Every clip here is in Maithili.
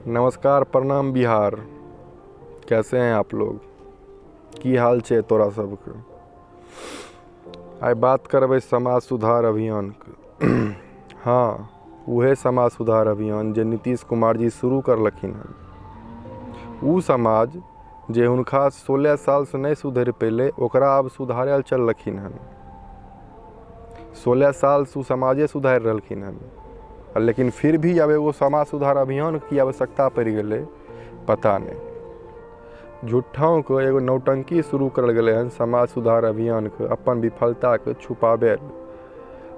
नमस्कार, प्रणाम बिहार। कैसे हैं आप लोग? की हाल छै तोरा सबके? आइ बात करबै समाज सुधार अभियानके। हाँ, उहे समाज सुधार अभियान जे नीतीश कुमार जी शुरू करलखिन हन। उ समाज जे हुनका 16 सालसँ नहि सुधरि पेलै, ओकरा आब सुधारै लए चललखिन हन। 16 सालसँ उ समाजे सुधारि रहलखिन हन, लेकिन फिर भी आब एगो समाज सुधार अभियानके की आवश्यकता पड़ि गेलै पता नहि। झूठोंके एगो नौटंकी शुरू करल गेलै हन समाज सुधार अभियानके, अपन विफलताके छुपाबै।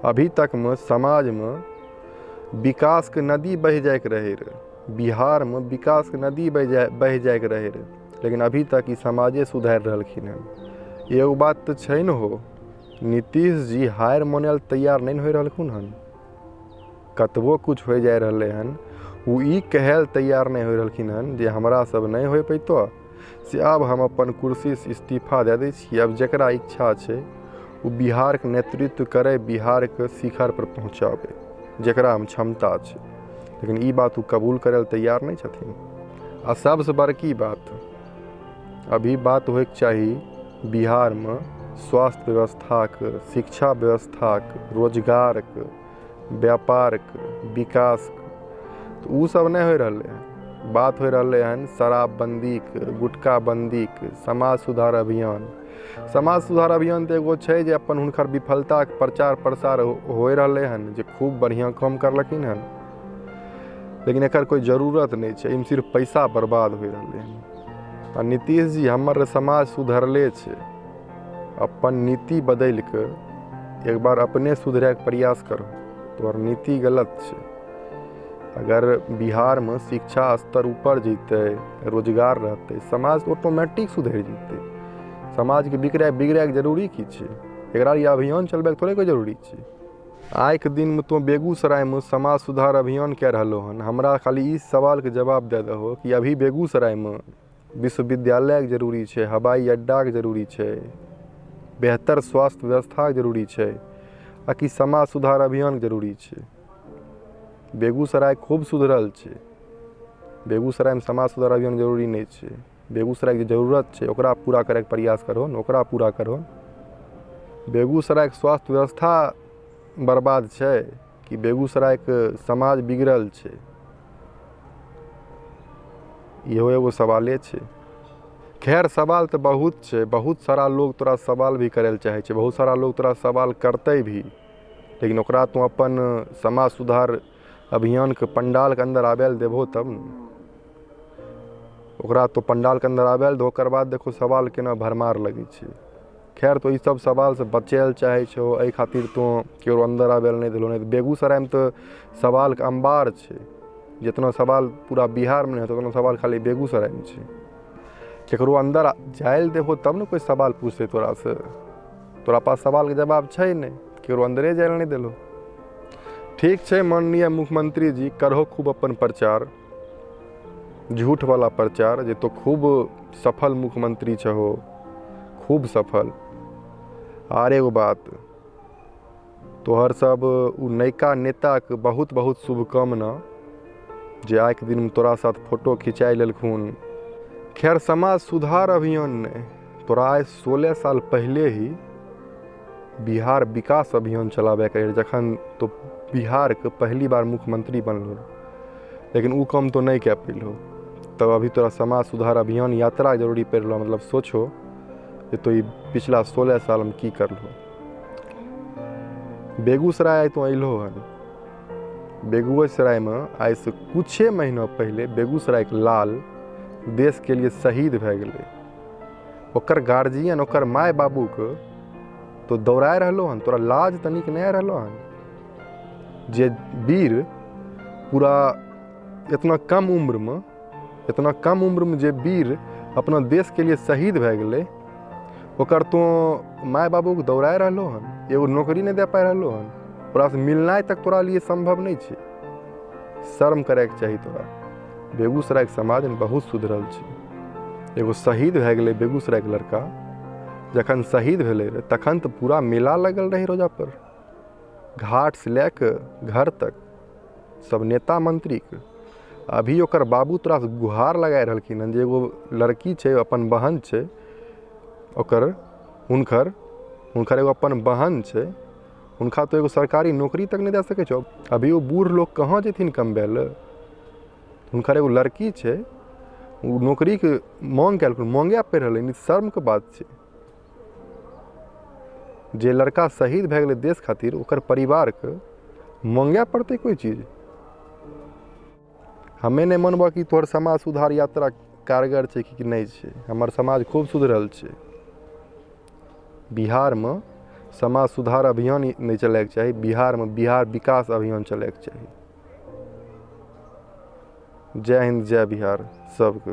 अभी तकमे समाजमे विकासके नदी बहि जाइके रहै रहे, बिहारमे विकासके नदी बहि जाइके रहै रहे, लेकिन अभी तक ई समाजे सुधारि रहलखिन हन। एगो बात तऽ छै ने हो, नीतीश जी हारि मानै लए तैयार नहि ने होइ रहलखुन हन। कतबो कुछ होइ जाइ रहलै हन, ओ ई कहै लए तैयार नहि होइ रहलखिन हन जे हमरा सब नहि होइ पैतो, से आब हम अपन कुर्सीसँ इस्तीफा दए दै छी। आब जकरा इच्छा छै ओ बिहारके नेतृत्व करै, बिहारके शिखर पर पहुँचाबै, जकरामे क्षमता छै। लेकिन ई बात ओ कबूल करै लए तैयार नहि छथिन। आ सबसँ बड़की बात, अभी बात होइके चाही बिहारमे स्वास्थ्य व्यवस्थाके, शिक्षा व्यवस्थाके, रोजगारके, व्यापारके, विकासके, तऽ ओ सब नहि होइ रहलै हन। बात होइ रहलै हन शराबबन्दीके, गुटखाबन्दीके, समाज सुधार अभियान। समाज सुधार अभियान तऽ एगो छै जे अपन हुनकर विफलताके प्रचार प्रसार होइ रहलै हन, जे खूब बढ़िआँ काम करलखिन हन, लेकिन एकर कोइ जरूरत नहि छै। एहिमे सिर्फ पैसा बर्बाद होइ रहलै हन। आ नीतीश जी, हमर समाज सुधरले छै, अपन नीति बदलि कऽ एक बार अपने सुधरैके प्रयास करहो। तोहर नीति गलत छै। अगर बिहारमे शिक्षा स्तर ऊपर जैतै, रोजगार रहतै, समाज ऑटोमेटिक सुधरि जेतै। समाजके बिगड़ैके जरूरी की छै? एकरा लिए अभियान चलबैके थोड़े कोइ जरूरी छै। आइके दिनमे तोँ बेगूसरायमे समाज सुधार अभियान कए रहलो हन। हमरा खाली ई सवालके जवाब दए दहो कि अभी बेगूसरायमे विश्वविद्यालयके जरूरी छै, हवाई अड्डाके जरूरी छै, बेहतर स्वास्थ्य व्यवस्थाके जरूरी छै, आ कि समाज सुधार अभियानके जरूरी छै? बेगूसराय खूब सुधरल छै। बेगूसरायमे समाज सुधार अभियान जरूरी नहि छै। बेगूसरायके जे जरूरत छै ओकरा पूरा करैके प्रयास करहो ने, ओकरा पूरा करहो। बेगूसरायके स्वास्थ्य व्यवस्था बर्बाद छै कि बेगूसरायके समाज बिगड़ल छै? इहो एगो सवाले छै। खैर, सवाल तऽ बहुत छै। बहुत सारा लोग तोरा सवाल भी करै लए चाहै छै, बहुत सारा लोग तोरा सवाल करतै भी, लेकिन ओकरा तू अपन समाज सुधार अभियानके पंडालके अन्दर आबै लए देबहो तब ने। ओकरा तो पंडालके अन्दर आबै लए दहो, ओकर बाद देखो सवाल केना भरमार लगै छै। खैर, तो ई सब सवालसँ बचै लए चाहै छहो, एहि खातिर तोँ केकरो अन्दर आबै लए नहि देलहो। नहि तऽ बेगूसरायमे तऽ सवालके अम्बार छै। जितना सवाल पूरा बिहारमे नहि हेतौ, उतना सवाल खाली बेगूसरायमे छै। केकरो अन्दर जाय लए देबहो तब ने कोइ सवाल पूछतै तोरासँ। तोरा पास सवालके जवाब छै नहि, केकरो अन्दरे जाय लए नहि देलहो। ठीक छै माननीय मुख्यमंत्री जी, करहो खूब अपन प्रचार, झूठवला प्रचार, जे तो खूब सफल मुख्यमंत्री छहो, खूब सफल। आर एगो बात, तोहर सब उ नयका नेताके बहुत बहुत शुभकामना जे आइके दिनमे तोरा साथ फोटो खिंचाइ लेलखुन। खैर, समाज सुधार अभियान नहि, तोरा आइ 16 साल पहिले ही बिहार विकास अभियान चलाबैके रहै, जखन तो बिहारके पहली बार मुख्यमंत्री बनलो, लेकिन ओ काम तो नहि कए पेलहो। तब अभी तोरा समाज सुधार अभियान यात्रा जरूरी पड़ि रहलो। मतलब सोचो जे तो ई पिछला 16 सालमे की करलहो। बेगूसराय आइ तो अयलहो हन। बेगूसरायमे आइसँ कुछे महीना पहिले बेगूसरायके लाल देशके लिए शहीद भए गेलै। ओकर गार्जियन, ओकर माय बाबूके तो दौड़ाय रहलो हन। तोरा लाज तनिक नहि रहलो हन? जे वीर पूरा इतना कम उम्रमे, इतना कम उम्रमे जे वीर अपना देशके लिए शहीद भए गेलै, ओकर तो माय बाबूके दौड़ाय रहलो हन, एगो नौकरी नहि दे पाइ रहलो हन, ओकरासँ मिलनाइ तक तोरा लिए सम्भव नहि छै। शर्म करैके चाही तोरा। बेगूसरायके समाज बहुत सुधरल छै। एगो शहीद भए गेलै बेगूसरायके लड़का, जखन शहीद भेलै रहै तखन तऽ पूरा मेला लगल रहै रोजा पर, घाटसँ लए कऽ घर तक सब नेता मंत्रीके। अभी ओकर बाबू तोरासँ गुहार लगाए रहलखिन हन जे एगो लड़की छै, अपन बहन छै ओकर, हुनकर हुनकर एगो अपन बहन छै, हुनका तो एगो सरकारी नौकरी तक नहि दए सकै छौ। अभी ओ बूढ़ लोग कहाँ जेथिन कमबै लए? हुनकर एगो लड़की छै, ओ नौकरीके माँग केलखिन, माँगे पड़ि रहलै। ई शर्मके बात छै। जे लड़का शहीद भए गेलै देश खातिर, ओकर परिवारके माँगे पड़तै कोइ चीज। हमे नहि मानबऽ कि तोहर समाज सुधार यात्रा कारगर छै कि नहि छै। हमर समाज खूब सुधरल छै। बिहारमे समाज सुधार अभियान नहि चलैके चाही, बिहारमे बिहार विकास अभियान चलैके चाही। जय हिन्द, जय बिहार सबके।